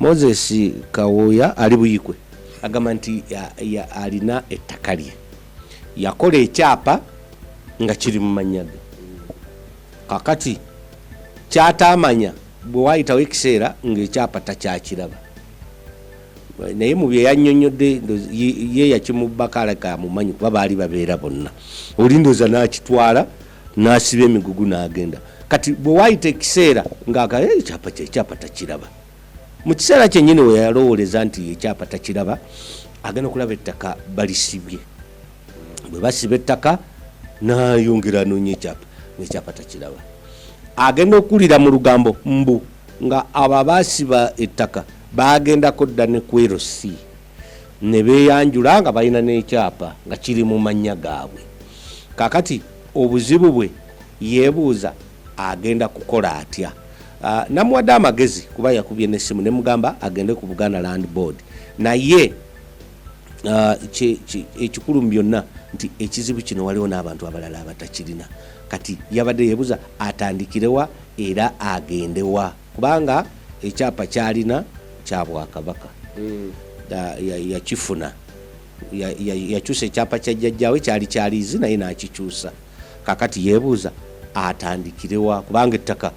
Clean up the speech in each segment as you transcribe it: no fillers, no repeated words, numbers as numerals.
Moses Kawooya ali Buyikwe agamba nti alina ettaka lye yakola ekyapa nga kiri mu mannya ge. Kakati kyataamanya bwe waayitawo ekiseera ng'ekyapa takyakiraba, naye mu bye yannyonnyodde ye yakimubbako alabika amumanyi kuba baali babeera bonna, oli ndowooza n'akitwala n'asiba emigugu n'agenda. Kati bwe waayita ekiseera ng'aga ekyapa kye ekyapa takiraba. Mu kiseera kyennyini we yalowooleza nti ekyapa takiraba, agenda okulaba ettaka balisibye. Bwe basiba ettaka n'ayongera anoonya ekyapa ng'ekyapa takiraba. Agenda okuwulira mu lugambo mbu nga abo abaasiba ettaka baagendako dda ne ku LC ne beeyanjula nga balina n'ekyapa nga kiri mu mannya gaabwe. Kaakati obuzibu bwe yeebuuza agenda kukola atya? Namuwadde amagezi kuba yakubye n'essimu ne mugamba agende ku Buganda Land Board naye ekikulu mu byonna nti ekizibu kino waliwo n'abantu abalala abatakirina. Kati yabadde yeebuuza atandikire wa era agende wa kubanga ekyapa ky'alina kya Bwakabaka. Yakifuna, yakyusa ekyapa kya jjajjaawe kyali kya liizi naye n'akikyusa. Kaakati yeebuuza atandikire wa kubanga ettaka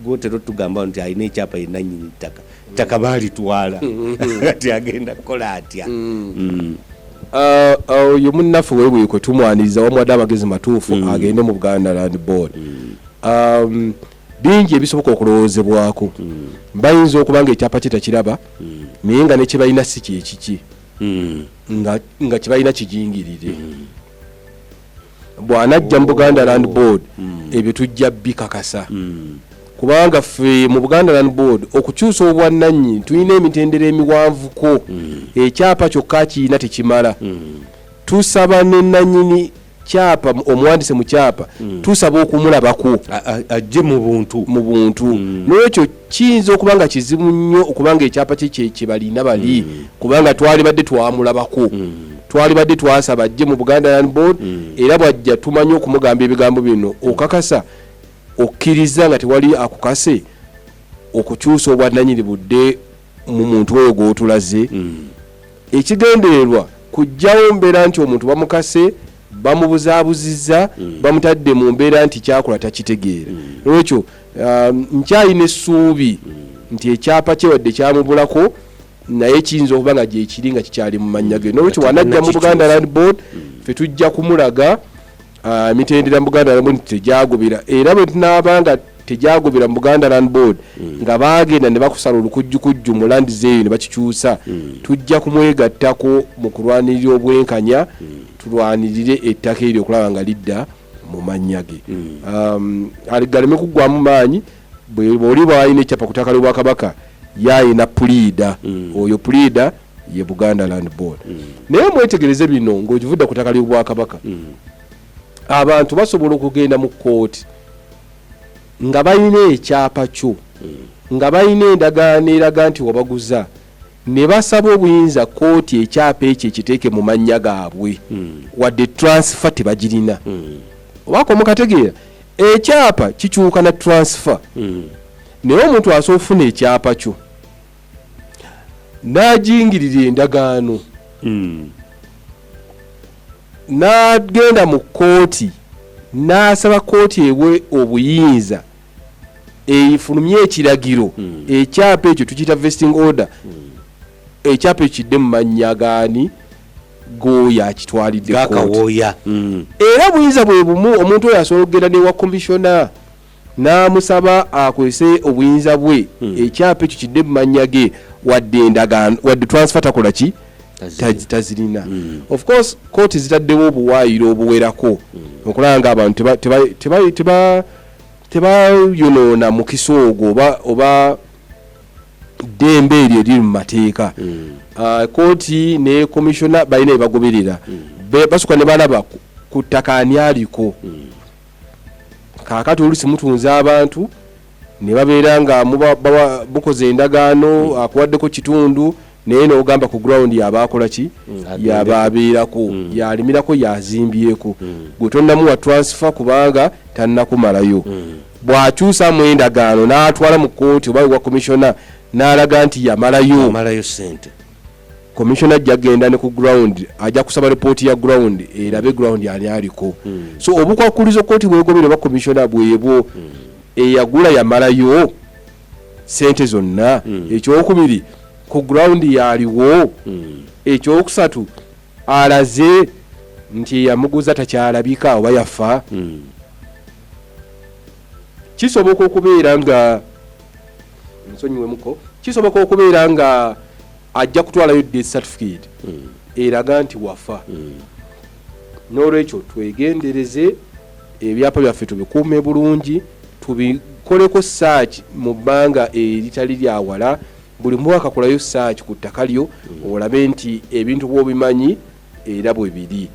gw'otera otugamba nti alina ekyapa ye nnannyini ttaka, ettaka baalitwala kati agenda kukola atya? Oyo munnaffe Webuikwe tumwaniriza, wamuwadde amagezi matuufu agende mu Buganda Land Board. Bingi ebisoboka okulowoozebwako. Bayinza okuba nga ekyapa kye takiraba naye nga ne kye balina si kyekiki nga kye balina kijingirire. Bw'anajja mu Buganda Land Board ebyo tujja bikakasa kubanga ffe mu Buganda Land Board okukyusa obwannannyini tulina emitendera emiwanvuko. Ekyapa kyokka akirina tekimala. Tusaba ne nnannyini kyapa omuwandiise mu kyapa tusaba okumulabako ajje mu buntu. Mu buntu. N'olwekyo kiyinza okuba nga kizibu nnyo okuba nga ekyapa kye kye balina bali kubanga twalibadde twamulabako. Twalibadde twasaba ajje mu Buganda Land Board era bw'ajja tumanyi okumugamba ebigambo bino, okakasa okkiriza nga tewali akukase okukyusa obwannannyini budde mu muntu oyo gw'otulaze. Ekigendererwa kuggyawo mbeera nti omuntu bamukase, bamubuzaabuzizza, bamutadde mu mbeera nti ky'akola takitegeera. Noolwekyo nkyalina essuubi nti ekyapa kye wadde kyamubulako naye kiyinza okuba nga gyekiri nga kikyali mu mannya ge. Noolwekyo bw'anajja mu Buganda Land Board ffe tujja kumulaga emitendera mu Buganda Land Board nti tegyagobera, era bwe tunaaba nga tegyagobera mu Buganda Land Board nga baagenda ne bakusala olukujjukujju mu lands eyo ne bakikyusa, tujja kumwegattako mu kulwanirira obwenkanya, tulwanirire ettaka eryo okulaba nga lidda mu mannya ge. Galeme kuggwamu maanyi. Bw'oli bw'alina ekyapa ku ttaka ly'Obwakabaka ye alina puliida, oyo puliida ye Buganda Land Board. Naye mwetegereze bino ng'ogivudde ku ttaka ly'Obwakabaka, abantu basobola okugenda mu kkooti nga balina ekyapa kyo, nga balina endagaano eraga nti wabaguza, ne basaba obuyinza kkooti ekyapa ekyo ekiteeke mu mannya gaabwe wadde transfer tebagirina. Oba ko mukategeera, ekyapa kikyuka na transfer. Naye omuntu asobola okufuna ekyapa kyo n'ajingirira endagaano n'agenda mu kkooti n'asaba kkooti ewe obuyinza efulumye ekiragiro, ekyapa ekyo tukiyita vesting order, ekyapa ekyo kidde mu mannya gaani? G'oyo akitwalidde kkooti. Gakawooya. Era obuyinza bwe bumu omuntu oyo asobola okugenda n'ewa komishona n'amusaba akozese obuyinza bwe ekyapa ekyo kidde mu mannya ge wadde endagaano, wadde transfer takola ki? Tazirina. Of course kkooti zitaddewo obuwaayiro obuwerako okulaba ng'abantu tebayonoona mukisa ogwo oba ddembe eryo eriri mu mateeka. Kkooti ne komishona balina bye bagoberera. Basooka ne balaba ku ttaka ani aliko. Kaakati oluusi mutunza abantu ne babeera nga mukoze endagaano, akuwaddeko kitundu naye n'ogamba ku ground y'aba akola ki? Y'aba abeerako, y'alimirako, y'azimbyeko. Gwe tonnamuwa transfer kubanga tannakumalayo. Bw'akyusaamu endagaano n'atwala mu kkooti oba ewa komishona N'alaga nti yamalayo. Amalayo sente. Commissioner ajja genda ne ku ground, ajja kusaba ripooti ya ground erabe ground ani aliko. So obukwakulizo kooti bwegobere oba commissioner bwebwo. Eyagula yamalayo sente zonna? Ekyokubiri, ku ground yaliwo? Ekyokusatu, alaze nti eyamuguza takyalabika oba yafa? Kisoboka okubeera nga, nsonyiwemuko, kisoboka okubeera nga ajja kutwalayo death certificate eraga nti wafa. N'olwekyo twegendereze ebyapa byaffe, tubikuume bulungi, tubikoleko search mu bbanga eritali lyawala. Buli mwaka kolayo search ku ttaka lyo, olabe nti ebintu bw'obimanyi era bwe biri.